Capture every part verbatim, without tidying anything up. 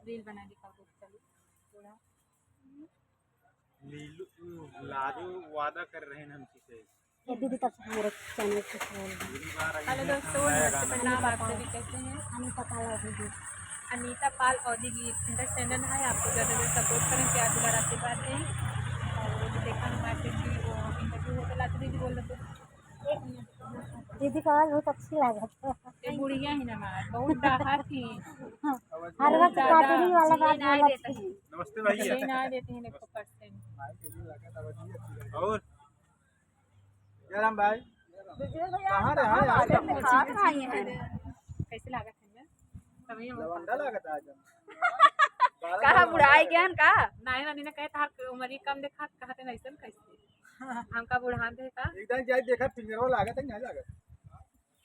रील बना दिखाओ तो चलो थोड़ा। नीलू, लाजो वादा कर रहे हैं हमसे। ये दीदी तब से हमारे चैनल पे बोल रही है। हेलो दोस्तों, नमस्ते, प्रणाम। आप सभी कैसे हैं? अनीता पाल और दीदी। अनीता पाल और दीदी इनका चैनल है, आपको ज़्यादा से ज़्यादा सपोर्ट करें, प्यार दुलार आशीर्वाद दें। और देखा हमारे से कि वो इंटरव्यू होता लाजो दीदी बोल रहे थे। दीदी का आवाज बहुत अच्छी लागत है। ये बुढ़िया ही ना हमार, बहुत डहा थी। हर वक्त काटुरी वाला बात बोलत है। नमस्ते भैया। ये ना देते हैं एक परसेंट। और जयराम भाई, कहाँ रहे? हाँ, कैसे लागत है? तभी हम लवंडा लागत है आज हम। कहा बुढ़ाई गया का? नहीं, नानी ने कहे तार उम्र ही कम देखा, कहते नहीं सन कैसे? हमका बुढ़ान दे का? एक दाई जाई देखा, फिंगरवा लागत है, नहीं लागत?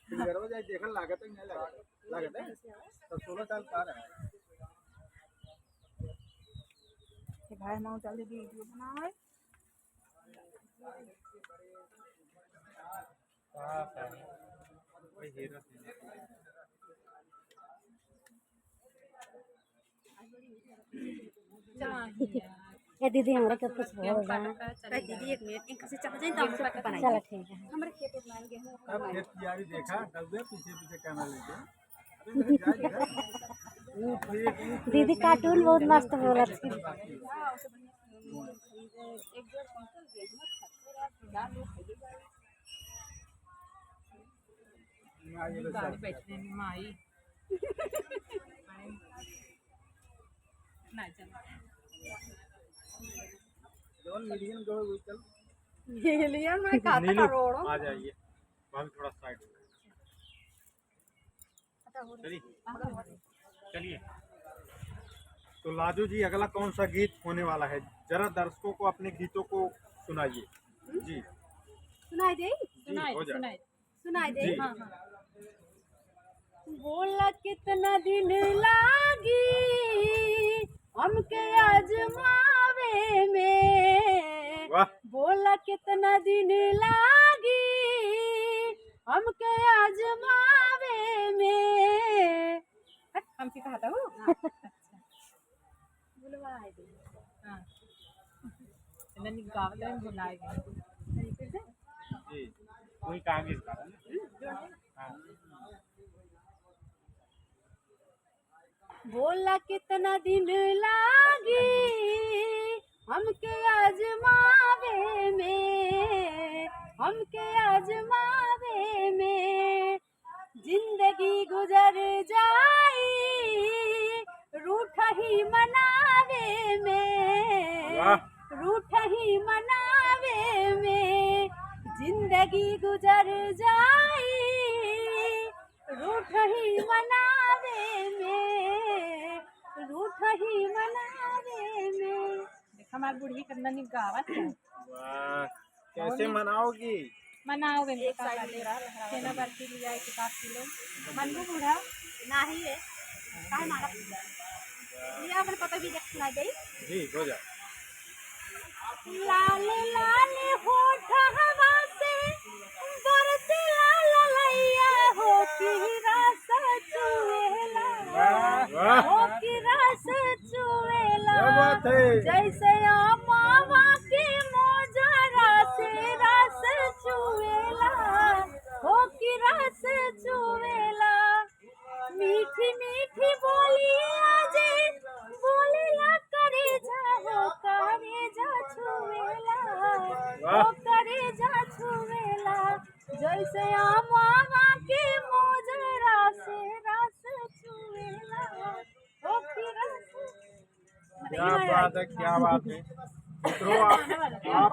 फिंगरवा जाई देखा, लागत है, नहीं लागत? लागत है? तो सोलह साल का रहा है। ये भाई, माँ जल्दी वीडियो बनाए। ए दीदी, हमरा के कुछ बोल रहा है। दीदी, एक मिनट, इनका से चला जाए तो हम सबको बनाएंगे। चलो, ठीक है। हमारे खेत में गेहूं अब खेत तैयारी देखा, डब्बे पीछे पीछे कैमरा लेके। दीदी कार्टून बहुत मस्त बोलत है। एक डेढ़ कुंटल गेहूं खातिर आप चार लोग खाइए। गाड़ी बैठने में माई। नहीं चल। जौन मिलियन गो हुई चल। मिलियन में का नीलू, करोड़ों। आ जाइए। भाभी थोड़ा साइड हो जाइए। चलिए। चलिए। तो लाजो जी, अगला कौन सा गीत होने वाला है? जरा दर्शकों को अपने गीतों को सुनाइए। जी। सुनाई दे? जी, सुनाई, हो जाए। सुनाई। सुनाई दे? जी। हाँ, हाँ। बोला कितना दिन लागी हमके आजमावे में। वाह। बोला कितना दिन लागी हमके आजमावे में। हट, हमसे कहा था वो? हाँ। अच्छा। बुलवा है दे। हाँ। इन्हें गावत रहे, बुलाए गए। जी, वही कहा कि इसका। हाँ। बोला कितना दिन लागी हमके आजमावे में, हमके आजमावे में। जिंदगी गुजर जाई रूठही मनावे में, वाह। रूठही मनावे में। जिंदगी गुजर जाई रूठही मनावे में, रूठही मनावे में। देख हमार बूढ़ी कितना निक गावत है। वाह, कैसे मनाओगी? मनाओगे एक साइड में रहा, लहराओ। छेना बर्फी लिया एक आध किलो। मनबू बूढ़ा? नाही है। काहे मारा? लिया अपन पता भी देख सुना दे। जी, हो जा। लाल लाल होठवा से बरसेला ललैया हो की रस चुएला। वाह। हो की रस चुएला। क्या बात है। जैसे अमवा के मोजरा से रस चुएला, हो की रस चुएला। मीठी मीठी बोलिया जे बोलेला करेजा हो, करेजा छुएला, वाह। हो करेजा छुएला। जैसे अमवा के मोजरा से रस चुएला, हो की रस। क्या बात है, क्या बात है। मित्रों, आप, आप